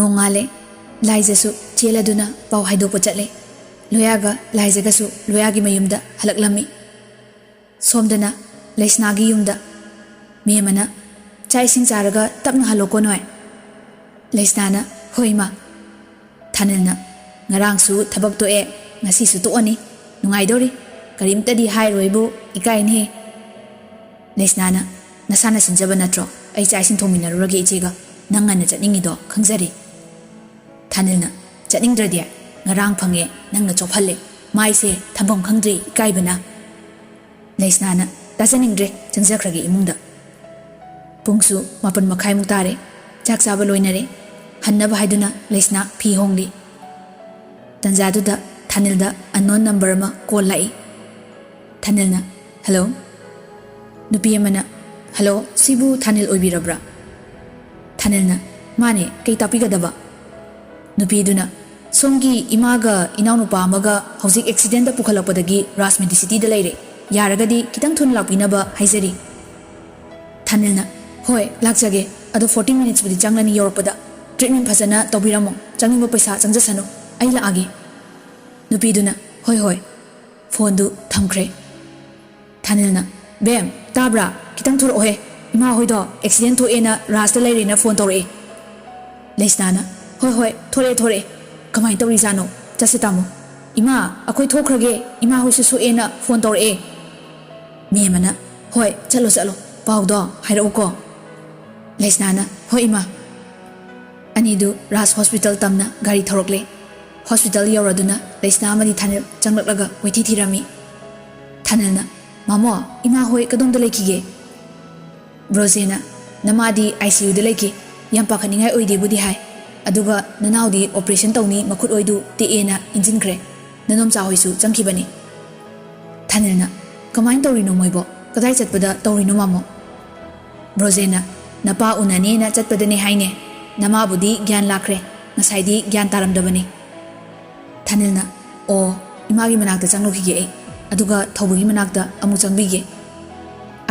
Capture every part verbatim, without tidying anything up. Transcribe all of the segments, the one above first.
ꯅꯣꯡꯉꯥꯜꯂꯦ꯫ ꯂꯥꯏꯖꯁꯨ ꯆꯦꯜꯂꯗꯨꯅ ꯄꯥꯎ ꯍꯥꯏꯗꯣꯛꯄ ꯆꯠꯂꯦ꯫ ꯂꯣꯌꯥꯒ ꯂꯥꯏꯖꯒꯁꯨ ꯂꯣꯌꯥꯒꯤ ꯃꯌꯨꯝꯗ ꯍꯜꯂꯛꯂꯝꯃꯤ꯫ ꯁꯣꯝꯗꯅ ꯂꯩꯁꯅꯥꯒꯤ ꯌꯨꯝꯗ꯫ ꯃꯦꯝꯃꯅ, "ꯆꯥꯛ ꯏꯁꯤꯡ ꯆꯥꯔꯒ ꯇꯞꯅ ꯍꯜꯂꯣꯀꯣ ꯅꯣꯏ꯫" ꯂꯩꯁꯅꯥꯅ, "ꯍꯣꯏ ꯏꯃꯥ꯫" ꯊꯥꯅꯤꯜꯅ, "ꯉꯔꯥꯡꯁꯨ ꯊꯕꯛ ꯇꯣꯛꯑꯦ, ꯉꯁꯤꯁꯨ ꯇꯣꯛꯑꯅꯤ꯫ ꯅꯨꯡꯉꯥꯏꯗꯧꯔꯤ꯫ ꯀꯔꯤꯝꯇꯗꯤ ꯍꯥꯏꯔꯣꯏꯕꯨ, ꯏꯀꯥꯏꯅꯦꯍꯦ꯫" ꯂꯩꯁꯅꯥꯅ, "ꯅꯁꯥꯅ ꯁꯤꯟꯖꯕ ꯅꯠꯇ꯭ꯔꯣ? ꯑꯩ ꯆꯥꯛ ꯏꯁꯤꯡ ꯊꯣꯡꯃꯤꯟꯅꯔꯨꯔꯒꯦ ꯏꯆꯦꯒ꯫ ꯅꯪ ꯉꯟꯅ ꯆꯠꯅꯤꯡꯉꯤꯗꯣ ꯈꯪꯖꯔꯤ꯫" ꯊꯥꯅꯤꯜꯅ, "ꯆꯠꯅꯤꯡꯗ꯭ꯔꯗꯤ? ꯉꯔꯥꯡ ꯐꯪꯉꯦ, ꯅꯪꯅ ꯆꯣꯞꯍꯜꯂꯦ꯫ ꯃꯥꯏꯁꯦ ꯊꯝꯐꯝ ꯈꯪꯗ꯭ꯔꯦ ꯏꯀꯥꯏꯕꯅ꯫" ꯂꯩꯁꯅꯥꯅ, "ꯇꯥꯖꯅꯤꯡꯗ꯭ꯔꯦ, ꯆꯪꯖꯈ꯭ꯔꯒꯦ ꯏꯃꯨꯡꯗ꯫" ꯄꯨꯡꯁꯨ ꯃꯥꯄꯟ ꯃꯈꯥꯏꯃꯨꯛ ꯇꯥꯔꯦ꯫ ꯆꯥꯛ ꯆꯥꯕ ꯂꯣꯏꯅꯔꯦ꯫ ꯍꯟꯅꯕ ꯍꯥꯏꯗꯨꯅ ꯂꯩꯁꯅꯥ ꯐꯤ ꯍꯣꯡꯂꯤ꯫ ꯇꯟꯖꯥꯗꯨꯗ ꯊꯥꯅꯤꯜꯗ unknown number ꯑꯃ call ꯂꯥꯛꯏ꯫ ꯊꯥꯅꯤꯜꯅ, "ꯍꯜꯂꯣ?" ꯅꯨꯄꯤ ꯑꯃꯅ, "ꯍꯜꯂꯣ, ꯁꯤꯕꯨ ꯊꯥꯅꯤꯜ ꯑꯣꯏꯕꯤꯔꯕ꯭ꯔꯥ?" ꯊꯥꯅꯤꯜꯅ, "ꯃꯥꯅꯦ, ꯀꯩ ꯇꯥꯛꯄꯤꯒꯗꯕ?" ꯅꯨꯄꯤꯗꯨꯅ, "ꯁꯣꯝꯒꯤ ꯏꯃꯥꯒ ꯏꯅꯥꯎꯅꯨꯄꯥ ꯑꯃꯒ ꯍꯧꯖꯤꯛ accidentꯇ ꯄꯨꯈꯠꯂꯛꯄꯗꯒꯤ ꯔꯥꯖ ꯃꯦꯗꯤꯁꯤꯇꯤꯗ ꯂꯩꯔꯦ꯫ ꯌꯥꯔꯒꯗꯤ ꯈꯤꯇꯪ ꯊꯨꯅ ꯂꯥꯛꯄꯤꯅꯕ ꯍꯥꯏꯖꯔꯤ꯫" ꯊꯥꯅꯤꯜꯅ, "ꯍꯣꯏ, ꯂꯥꯛꯆꯒꯦ꯫ ꯑꯗꯣ forty minutesꯄꯨꯗꯤ ꯆꯪꯂꯅꯤ ꯌꯧꯔꯛꯄꯗ꯫ Treatment ꯐꯖꯅ ꯇꯧꯕꯤꯔꯝꯃꯣ꯫ ꯆꯪꯅꯤꯡꯕ ꯄꯩꯁꯥ ꯆꯪꯖꯁꯅꯨ꯫ ꯑꯩ ꯂꯥꯛꯑꯒꯦ꯫" ꯅꯨꯄꯤꯗꯨꯅ, "ꯍꯣꯏ, ꯍꯣꯏ꯫" ꯐꯣꯟꯗꯨ ꯊꯝꯈ꯭ꯔꯦ꯫ ꯊꯥꯅꯤꯜꯅ, "ꯕꯦꯝ, ꯇꯥꯕ꯭ꯔꯥ? ꯈꯤꯇꯪ ꯊꯣꯔꯛꯑꯣꯍꯦ꯫ ꯏꯃꯥ ꯍꯣꯏꯗꯣ accident ꯊꯣꯛꯑꯦꯅ ꯔꯥꯖꯇ ꯂꯩꯔꯦꯅ ꯐꯣꯟ ꯇꯧꯔꯛꯑꯦ꯫" ꯂꯩꯁꯅꯥꯅ, "ꯍꯣꯏ, ꯍꯣꯏ, ꯊꯣꯔꯛꯑꯦ, ꯊꯣꯔꯛꯑꯦ꯫ ꯀꯃꯥꯏꯅ ꯇꯧꯔꯤꯖꯥꯠꯅꯣ? ꯆꯠꯁꯦ ꯇꯥꯃꯣ꯫ ꯏꯃꯥ, ꯑꯩꯈꯣꯏ ꯊꯣꯛꯈ꯭ꯔꯒꯦ꯫ ꯏꯃꯥ ꯍꯣꯏꯁꯨ ꯁꯣꯛꯑꯦꯅ ꯐꯣꯟ ꯇꯧꯔꯛꯑꯦ꯫" ꯃꯦꯝꯃꯅ, "ꯍꯣꯏ, ꯆꯠꯂꯣ, ꯆꯠꯂꯣ꯫ ꯄꯥꯎꯗꯣ ꯍꯥꯏꯔꯛꯎꯀꯣ꯫" ꯂꯩꯁꯅꯥꯅ, "ꯍꯣꯏ, ꯏꯃꯥ꯫" ꯑꯅꯤꯗꯨ ꯔꯥꯖ ꯍꯣꯁꯄꯤꯇꯥꯜ ꯇꯝꯅ ꯒꯥꯔꯤ ꯊꯧꯔꯛꯂꯦ꯫ ꯍꯣꯁꯄꯤꯇꯥꯜ ꯌꯧꯔꯗꯨꯅ ꯂꯩꯁꯅꯥ ꯑꯃꯗꯤ ꯊꯥꯅꯤꯜ ꯆꯪꯂꯛꯂꯒ ꯀꯣꯏꯊꯤ ꯊꯤꯔꯝꯃꯤ꯫ ꯊꯥꯅꯤꯜꯅ, "ꯃꯥꯃꯣ, ꯏꯃꯥ ꯍꯣꯏ ꯀꯗꯣꯝꯗ ꯂꯩꯈꯤꯒꯦ?" ꯕ꯭ꯔꯣꯖꯦꯅ, "ꯅꯃꯥꯗꯤ ICUꯗ ꯂꯩꯈꯤ꯫ ꯌꯥꯝ ꯄꯥꯈꯠꯅꯤꯡꯉꯥꯏ ꯑꯣꯏꯗꯦꯕꯨꯗꯤ ꯍꯥꯏ꯫ ꯑꯗꯨꯒ ꯅꯅꯥꯎꯗꯤ operation ꯇꯧꯅꯤ, ꯃꯈꯨꯠ ꯑꯣꯏꯗꯨ ꯇꯦꯛꯑꯦꯅ ꯏꯟꯖꯤꯟꯈ꯭ꯔꯦ꯫ ꯅꯅꯣꯝꯆꯥ ꯍꯣꯏꯁꯨ ꯆꯪꯈꯤꯕꯅꯤ꯫" ꯊꯥꯅꯤꯜꯅ, "ꯀꯃꯥꯏꯅ ꯇꯧꯔꯤꯅꯣ ꯃꯣꯏꯕꯣ? ꯀꯗꯥꯏ ꯆꯠꯄꯗ ꯇꯧꯔꯤꯅꯣ ꯃꯥꯃꯣ?" ꯕ꯭ꯔꯣꯖꯦꯅ, "ꯅꯄꯥ ꯎꯅꯅꯦꯅ ꯆꯠꯄꯗꯅꯦ ꯍꯥꯏꯅꯦ꯫ ꯅꯃꯥꯕꯨꯗꯤ ꯒ꯭ꯌꯥꯟ ꯂꯥꯛꯈ꯭ꯔꯦ꯫ ꯉꯁꯥꯏꯗꯤ ꯒ꯭ꯌꯥꯟ ꯇꯥꯔꯝꯗꯕꯅꯤ꯫" ꯊꯥꯅꯤꯜꯅ, "ꯑꯣ, ꯏꯃꯥꯒꯤ ꯃꯅꯥꯛꯇ ꯆꯪꯂꯨꯈꯤꯒꯦ ꯑꯩ꯫ ꯑꯗꯨꯒ ꯊꯧꯕꯒꯤ ꯃꯅꯥꯛꯇ ꯑꯃꯨꯛ ꯆꯪꯕꯤꯒꯦ꯫"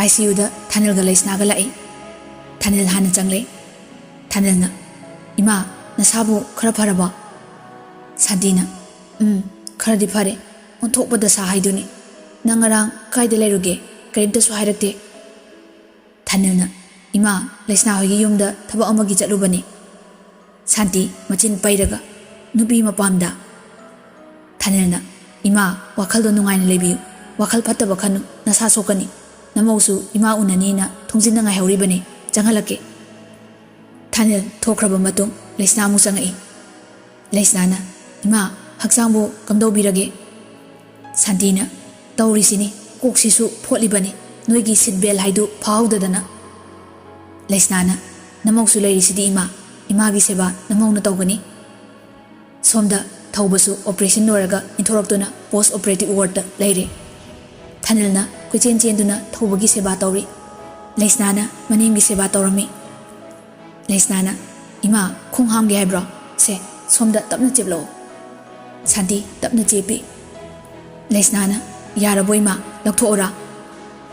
ICUꯗ ꯊꯥꯅꯤꯜꯒ ꯂꯩꯁꯅꯥꯒ ꯂꯥꯛꯏ꯫ ꯊꯥꯅꯤꯜ ꯍꯥꯟꯅ ꯆꯪꯂꯦ꯫ ꯊꯥꯅꯤꯜꯅ, "ꯏꯃꯥ, "ꯅꯁꯥꯕꯨ ꯈꯔ ꯐꯔꯕꯣ?" ꯁꯥꯟꯇꯤꯅ, "ꯎꯝ, ꯈꯔꯗꯤ ꯐꯔꯦ꯫ ꯑꯣꯟꯊꯣꯛꯄ ꯗꯁꯥ ꯍꯥꯏꯗꯨꯅꯤ꯫ ꯅꯪ ꯉꯔꯥꯡ ꯀꯥꯏꯗ ꯂꯩꯔꯨꯒꯦ? ꯀꯔꯤꯝꯇꯁꯨ ꯍꯥꯏꯔꯛꯇꯦ꯫" ꯊꯥꯅꯤꯜꯅ, "ꯏꯃꯥ, ꯂꯩꯁꯅꯥ ꯍꯣꯏꯒꯤ ꯌꯨꯝꯗ ꯊꯕꯛ ꯑꯃꯒꯤ ꯆꯠꯂꯨꯕꯅꯤ꯫" ꯁꯥꯟꯇꯤ, ꯃꯆꯤꯟ ꯄꯩꯔꯒ, "ꯅꯨꯄꯤ ꯃꯄꯥꯝꯗ?" ꯊꯥꯅꯤꯜꯅ, "ꯏꯃꯥ, ꯋꯥꯈꯜꯗꯣ ꯅꯨꯡꯉꯥꯏꯅ ꯂꯩꯕꯤꯌꯨ꯫ ꯋꯥꯈꯜ ꯐꯠꯇꯕ ꯈꯟꯅꯨ꯫ ꯅꯁꯥ ꯁꯣꯛꯀꯅꯤ꯫ ꯅꯃꯧꯁꯨ ꯏꯃꯥ ꯎꯅꯅꯤꯅ ꯊꯣꯡꯖꯤꯟꯗ ꯉꯥꯏꯍꯧꯔꯤꯕꯅꯤ꯫ ꯆꯪꯍꯜꯂꯛꯀꯦ꯫" ꯊꯥꯅꯤꯜ ꯊꯣꯛꯈ꯭ꯔꯕ ꯃꯇꯨꯡ ꯂꯩꯁꯅꯥ ꯑꯃꯨꯛ ꯆꯪꯉꯛꯏ꯫ ꯂꯩꯁꯅꯥꯅ, "ꯏꯃꯥ, ꯍꯛꯆꯥꯡꯕꯨ ꯀꯝꯗꯧꯕꯤꯔꯒꯦ?" ꯁꯥꯟꯇꯤꯅ, "ꯇꯧꯔꯤꯁꯤꯅꯤ, ꯀꯣꯛꯁꯤꯁꯨ ꯐꯣꯠꯂꯤꯕꯅꯤ꯫ ꯅꯣꯏꯒꯤ ꯁꯤꯠ ꯕꯦꯜ ꯍꯥꯏꯗꯨ ꯐꯥꯍꯧꯗꯗꯅ꯫" ꯂꯩꯁꯅꯥꯅ, "ꯅꯃꯧꯁꯨ ꯂꯩꯔꯤꯁꯤꯗꯤ ꯏꯃꯥ꯫ ꯏꯃꯥꯒꯤ ꯁꯦꯕꯥ ꯅꯃꯧꯅ ꯇꯧꯒꯅꯤ꯫" ꯁꯣꯝꯗ ꯊꯧꯕꯁꯨ ꯑꯣꯄꯔꯦꯁꯟ ꯂꯣꯏꯔꯒ ꯏꯟꯊꯣꯔꯛꯇꯨꯅ ꯄꯣꯁ ꯑꯣꯄꯔꯦꯇꯤꯚ ꯋꯥꯔꯗꯇ ꯂꯩꯔꯦ꯫ ꯊꯥꯅꯤꯜꯅ ꯀꯣꯏꯆꯦꯟ ꯆꯦꯟꯗꯨꯅ ꯊꯧꯕꯒꯤ ꯁꯦꯕꯥ ꯇꯧꯔꯤ꯫ ꯂꯩꯁꯅꯥꯅ ꯃꯅꯦꯝꯒꯤ ꯁꯦꯕꯥ ꯇꯧꯔꯝꯃꯤ꯫ ꯂꯩꯁꯅꯥꯅ, "ꯏꯃꯥ, ꯈꯣꯡ ꯍꯥꯝꯒꯦ ꯍꯥꯏꯕ꯭ꯔꯣ? ꯁꯦ, ꯁꯣꯝꯗ ꯇꯞꯅ ꯆꯦꯞꯂꯛꯑꯣ꯫" ꯁꯥꯟꯇꯤ ꯇꯞꯅ ꯆꯦꯞꯄꯤ꯫ ꯂꯩꯁꯅꯥꯅ, "ꯌꯥꯔꯕꯣ ꯏꯃꯥ? ꯂꯧꯊꯣꯛꯎꯔꯥ?"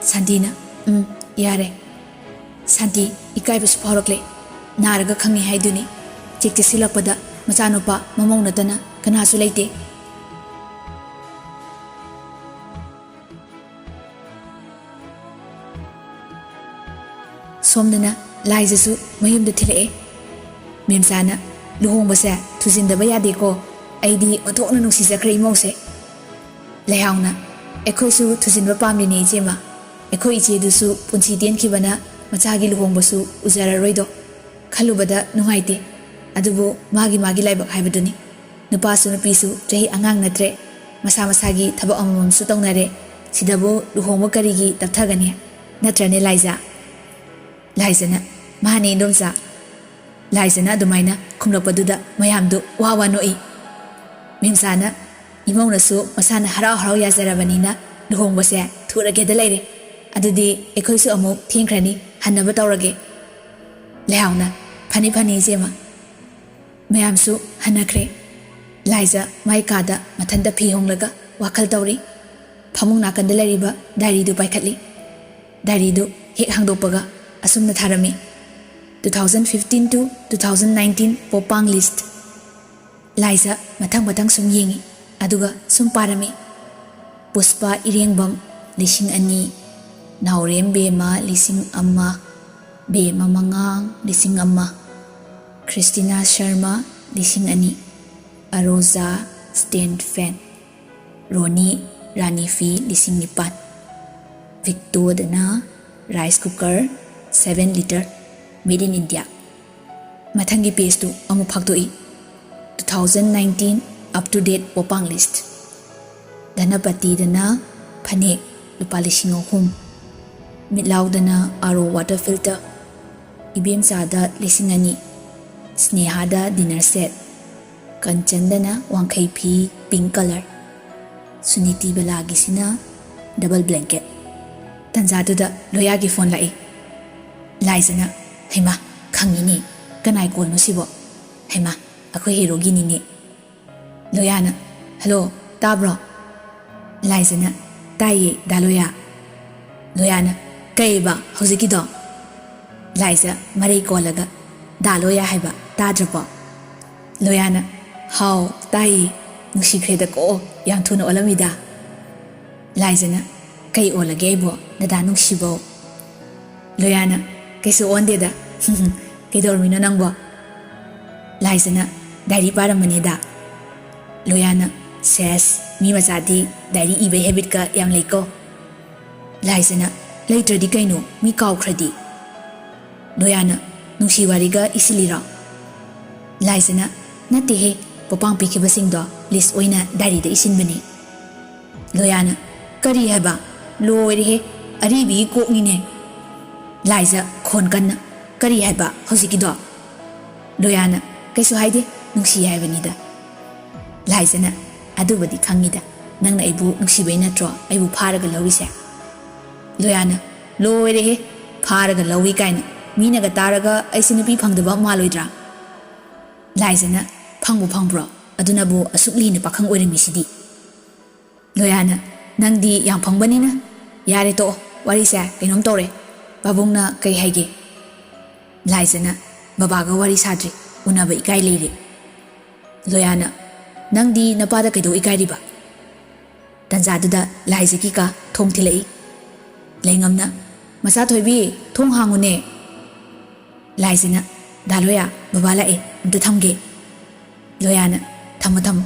ꯁꯥꯟꯇꯤꯅ, "ꯎꯝ, ꯌꯥꯔꯦ꯫" ꯁꯥꯟꯇꯤ ꯏꯀꯥꯏꯕꯁꯨ ꯐꯥꯎꯔꯛꯂꯦ꯫ ꯅꯥꯔꯒ ꯈꯪꯉꯤ ꯍꯥꯏꯗꯨꯅꯤ꯫ ꯆꯦꯛ ꯆꯦꯛꯁꯤꯜꯂꯛꯄꯗ ꯃꯆꯥꯅꯨꯄꯥ ꯃꯃꯧ ꯅꯠꯇꯅ ꯀꯅꯥꯁꯨ ꯂꯩꯇꯦ꯫ ꯁꯣꯝꯗꯅ ꯂꯥꯏꯖꯁꯨ ꯃꯌꯨꯝꯗ ꯊꯤꯜꯂꯛꯑꯦ꯫ ꯃꯦꯝꯆꯥꯅ, "ꯂꯨꯍꯣꯡꯕꯁꯦ ꯊꯨꯖꯤꯟꯗꯕ ꯌꯥꯗꯦꯀꯣ꯫ ꯑꯩꯗꯤ ꯑꯣꯟꯊꯣꯛꯅ ꯅꯨꯡꯁꯤꯖꯈ꯭ꯔꯦ ꯏꯃꯧꯁꯦ꯫" ꯂꯩꯍꯥꯎꯅ, "ꯑꯩꯈꯣꯏꯁꯨ ꯊꯨꯖꯤꯟꯕ ꯄꯥꯝꯂꯤꯅꯦ ꯏꯆꯦꯃ꯫ ꯑꯩꯈꯣꯏ ꯏꯆꯦꯗꯨꯁꯨ ꯄꯨꯟꯁꯤ ꯇꯦꯟꯈꯤꯕꯅ ꯃꯆꯥꯒꯤ ꯂꯨꯍꯣꯡꯕꯁꯨ ꯎꯖꯔꯔꯣꯏꯗꯣ꯫ ꯈꯜꯂꯨꯕꯗ ꯅꯨꯡꯉꯥꯏꯇꯦ꯫ ꯑꯗꯨꯕꯨ ꯃꯥꯒꯤ ꯃꯥꯒꯤ ꯂꯥꯏꯕꯛ ꯍꯥꯏꯕꯗꯨꯅꯤ꯫ ꯅꯨꯄꯥꯁꯨ ꯅꯨꯄꯤꯁꯨ ꯆꯍꯤ ꯑꯉꯥꯡ ꯅꯠꯇ꯭ꯔꯦ꯫ ꯃꯁꯥ ꯃꯁꯥꯒꯤ ꯊꯕꯛ ꯑꯃꯃꯝꯁꯨ ꯇꯧꯅꯔꯦ꯫ ꯁꯤꯗꯕꯨ ꯂꯨꯍꯣꯡꯕ ꯀꯔꯤꯒꯤ ꯇꯞꯊꯒꯅꯤ? ꯅꯠꯇ꯭ꯔꯅꯦ ꯂꯥꯏꯖ?" ꯂꯥꯏꯖꯅ, "ꯃꯥꯅꯦ ꯏꯗꯣꯝꯆꯥ꯫" ꯂꯥꯏꯖꯅ ꯑꯗꯨꯃꯥꯏꯅ ꯈꯨꯝꯂꯛꯄꯗꯨꯗ ꯃꯌꯥꯝꯗꯨ ꯋꯥ ꯋꯥ ꯅꯣꯛꯏ꯫ ꯃꯦꯝꯆꯥꯅ, "ꯏꯃꯧꯅꯁꯨ ꯃꯁꯥꯅ ꯍꯔꯥꯎ ꯍꯔꯥꯎ ꯌꯥꯖꯔꯕꯅꯤꯅ ꯂꯨꯍꯣꯡꯕꯁꯦ ꯊꯨꯔꯒꯦꯗ ꯂꯩꯔꯦ꯫ ꯑꯗꯨꯗꯤ ꯑꯩꯈꯣꯏꯁꯨ ꯑꯃꯨꯛ ꯊꯦꯡꯈ꯭ꯔꯅꯤ, ꯍꯟꯅꯕ ꯇꯧꯔꯒꯦ꯫" ꯂꯩꯍꯥꯎꯅ, "ꯐꯅꯤ ꯐꯅꯤ ꯏꯆꯦꯃ꯫" ꯃꯌꯥꯝꯁꯨ ꯍꯟꯅꯈ꯭ꯔꯦ꯫ ꯂꯥꯏꯖ ꯃꯥꯏ ꯀꯥꯗ ꯃꯊꯟꯇ ꯐꯤ ꯍꯣꯡꯂꯒ ꯋꯥꯈꯜ ꯇꯧꯔꯤ꯫ ꯐꯃꯨꯡ ꯅꯥꯀꯟꯗ ꯂꯩꯔꯤꯕ ꯗꯥꯏꯔꯤꯗꯨ ꯄꯥꯏꯈꯠꯂꯤ꯫ ꯗꯥꯏꯔꯤꯗꯨ ꯍꯦꯛ ꯍꯥꯡꯗꯣꯛꯄꯒ ꯑꯁꯨꯝꯅ ꯊꯥꯔꯝꯃꯤ: Two thousand fifteen to two thousand nineteen ꯄꯣꯄꯥꯡ list꯫ ꯂꯥꯏꯖ ꯃꯊꯪ ꯃꯊꯪ ꯁꯨꯝ ꯌꯦꯡꯉꯤ, ꯑꯗꯨꯒ ꯁꯨꯝ ꯄꯥꯔꯝꯃꯤ꯫ ꯄꯨꯁꯄꯥ ꯏꯔꯦꯡꯕꯝ, ꯂꯤꯁꯤꯡ ꯑꯅꯤ꯫ ꯅꯥꯎꯔꯦꯝ ꯕꯦꯝꯃ, ꯂꯤꯁꯤꯡ ꯑꯃ꯫ ꯕꯦꯝꯃ ꯃꯉꯥꯡ, ꯂꯤꯁꯤꯡ ꯑꯃ꯫ ꯈ꯭ꯔꯤꯁꯇꯤꯅꯥ ꯁꯔꯃ, ꯂꯤꯁꯤꯡ ꯑꯅꯤ꯫ ꯑꯔꯣꯖꯥ, stand fan꯫ ꯔꯣꯅꯤ, ꯔꯥꯅꯤ ꯐꯤ, ꯂꯤꯁꯤꯡ ꯅꯤꯄꯥꯟ꯫ ꯚꯤꯛꯇꯣꯗꯅ rice cooker, seven litre, made in India꯫ ꯃꯊꯪꯒꯤ pageꯇꯨ ꯑꯃꯨꯛ ꯐꯥꯛꯇꯣꯛꯏ꯫ Two thousand nineteen up to date ꯄꯣꯄꯥꯡ list꯫ ꯙꯅꯄꯇꯤꯗꯅ ꯐꯅꯦꯛ, ꯂꯨꯄꯥ ꯂꯤꯁꯤꯡ ꯑꯍꯨꯝ꯫ ꯃꯤꯠꯂꯥꯎꯗꯅ ꯑꯥꯔ ꯑꯣ water filter꯫ ꯏꯕꯦꯝꯆꯥꯗ ꯂꯤꯁꯤꯡ ꯑꯅꯤ꯫ ꯁ꯭ꯅꯦꯍꯥꯗ dinner set꯫ ꯀꯟꯆꯟꯗꯅ ꯋꯥꯡꯈꯩ ꯐꯤ, pink colour꯫ Suniti ꯕꯂꯥꯒꯤꯁꯤꯅ double blanket꯫ ꯇꯟꯖꯥꯗꯨꯗ ꯂꯣꯌꯥꯒꯤ phone ꯂꯥꯛꯏ꯫ ꯂꯥꯏꯖꯅ, "ꯍꯩꯃꯥ, ꯈꯪꯉꯤꯅꯦ꯫ ꯀꯅꯥꯏ callꯅꯣ ꯁꯤꯕꯣ? ꯍꯩꯃꯥ, ꯑꯩꯈꯣꯏ heroꯒꯤꯅꯤꯅꯦ꯫" ꯂꯣꯌꯥꯅ, "Hello, ꯇꯥꯕ꯭ꯔꯣ?" ꯂꯥꯏꯖꯅ, "ꯇꯥꯏꯌꯦ, ꯗꯥ ꯂꯣꯌꯥ꯫" ꯂꯣꯌꯥꯅ, "ꯀꯩꯕ ꯍꯧꯖꯤꯛꯀꯤꯗꯣ?" ꯂꯥꯏꯖ ꯃꯔꯩ ꯀꯣꯜꯂꯒ, "ꯗꯥ ꯂꯣꯌꯥ ꯍꯥꯏꯕ, ꯇꯥꯗ꯭ꯔꯕꯣ?" ꯂꯣꯌꯥꯅ, "ꯍꯥꯎ, ꯇꯥꯏꯌꯦ꯫ ꯅꯨꯡꯁꯤꯈ꯭ꯔꯦꯗꯀꯣ, ꯌꯥꯝ ꯊꯨꯅ ꯑꯣꯜꯂꯝꯃꯤꯗ꯫" ꯂꯥꯏꯖꯅ, "ꯀꯩ ꯑꯣꯜꯂꯒꯦ ꯑꯩꯕꯣ, ꯗꯗꯥ ꯅꯨꯡꯁꯤꯕꯧ?" ꯂꯣꯌꯥꯅ, "ꯀꯩꯁꯨ ꯑꯣꯟꯗꯦꯗ꯫ ꯀꯩꯗꯧꯔꯝꯃꯤꯅꯣ ꯅꯪꯕꯣ?" ꯂꯥꯏꯖꯅ, "ꯗꯥꯏꯔꯤ ꯄꯥꯔꯝꯕꯅꯤꯗ꯫" ꯂꯣꯌꯥꯅ, "ꯁꯦꯁ, ꯃꯤ ꯃꯆꯥꯗꯤ ꯗꯥꯏꯔꯤ ꯏꯕꯩ habitꯀ ꯌꯥꯝ ꯂꯩꯀꯣ꯫" ꯂꯥꯏꯖꯅ, "ꯂꯩꯇ꯭ꯔꯗꯤ ꯀꯩꯅꯣ, ꯃꯤ ꯀꯥꯎꯈ꯭ꯔꯗꯤ꯫" ꯂꯣꯌꯥꯅ, "ꯅꯨꯡꯁꯤ ꯋꯥꯔꯤꯒ ꯏꯁꯤꯜꯂꯤꯔꯣ?" ꯂꯥꯏꯖꯅ, "ꯅꯠꯇꯦꯍꯦ, ꯄꯣꯄꯥꯡ ꯄꯤꯈꯤꯕꯁꯤꯡꯗꯣ list ꯑꯣꯏꯅ ꯗꯥꯏꯔꯤꯗ ꯏꯁꯤꯟꯕꯅꯤ꯫" ꯂꯣꯌꯥꯅ, "ꯀꯔꯤ ꯍꯥꯏꯕ? ꯂꯣꯏꯔꯦꯍꯦ, ꯑꯔꯤꯕꯤꯒꯤ ꯀꯣꯛꯅꯤꯅꯦ꯫" ꯂꯥꯏꯖ ꯈꯣꯟ ꯀꯟꯅ, "ꯀꯔꯤ ꯍꯥꯏꯕ ꯍꯧꯖꯤꯛꯀꯤꯗꯣ?" ꯂꯣꯌꯥꯅ, "ꯀꯩꯁꯨ ꯍꯥꯏꯗꯦ, ꯅꯨꯡꯁꯤ ꯍꯥꯏꯕꯅꯤꯗ꯫" ꯂꯥꯏꯖꯅ, "ꯑꯗꯨꯕꯨꯗꯤ ꯈꯪꯉꯤꯗ, ꯅꯪꯅ ꯑꯩꯕꯨ ꯅꯨꯡꯁꯤꯕꯩ ꯅꯠꯇ꯭ꯔꯣ ꯑꯩꯕꯨ ꯐꯥꯔꯒ ꯂꯧꯔꯤꯁꯦ?" ꯂꯣꯌꯥꯅ, "ꯂꯣꯏꯔꯦꯍꯦ, ꯐꯥꯔꯒ ꯂꯧꯏ ꯀꯥꯏꯅ, ꯃꯤꯅꯒ ꯇꯥꯔꯒ ꯑꯩꯁꯦ ꯅꯨꯄꯤ ꯐꯪꯗꯕ ꯃꯥꯜꯂꯣꯏꯗ꯭ꯔꯥ?" ꯂꯥꯏꯖꯅ, "ꯐꯪꯕꯨ ꯐꯪꯕ꯭ꯔꯣ? ꯑꯗꯨꯅꯕꯨ ꯑꯁꯨꯛ ꯂꯤꯅ ꯄꯥꯈꯪ ꯑꯣꯏꯔꯝꯃꯤꯁꯤꯗꯤ꯫" ꯂꯣꯌꯥꯅ, "ꯅꯪꯗꯤ ꯌꯥꯝ ꯐꯪꯕꯅꯤꯅ꯫ ꯌꯥꯔꯦ, ꯇꯣꯛꯑꯣ, ꯋꯥꯔꯤꯁꯦ ꯀꯩꯅꯣꯝ ꯇꯧꯔꯦ꯫ ꯄꯥꯕꯨꯡꯅ ꯀꯩ ꯍꯥꯏꯒꯦ?" ꯂꯥꯏꯖꯅ, "ꯕꯕꯥꯒ ꯋꯥꯔꯤ ꯁꯥꯗ꯭ꯔꯤ, ꯎꯅꯕ ꯏꯀꯥꯏ ꯂꯩꯔꯦ"꯫ ꯂꯣꯌꯥꯅ, "ꯅꯪꯗꯤ ꯅꯄꯥꯗ ꯀꯩꯗꯧ ꯏꯀꯥꯏꯔꯤꯕ?" ꯇꯟꯖꯥꯗꯨꯗ ꯂꯥꯏꯖꯒꯤ ꯀꯥ ꯊꯣꯡ ꯊꯤꯜꯂꯛꯏ꯫ ꯂꯩꯉꯝꯅ, "ꯃꯆꯥ ꯊꯣꯏꯕꯤ, ꯊꯣꯡ ꯍꯥꯡꯉꯨꯅꯦ"꯫ ꯂꯥꯏꯖꯅ, "ꯗꯥ ꯂꯣꯌꯥ, ꯕꯕꯥ ꯂꯥꯛꯑꯦ, ꯑꯝꯇ ꯊꯝꯒꯦ"꯫ ꯂꯣꯌꯥꯅ, "ꯊꯝꯃꯣ, ꯊꯝꯃꯣ"꯫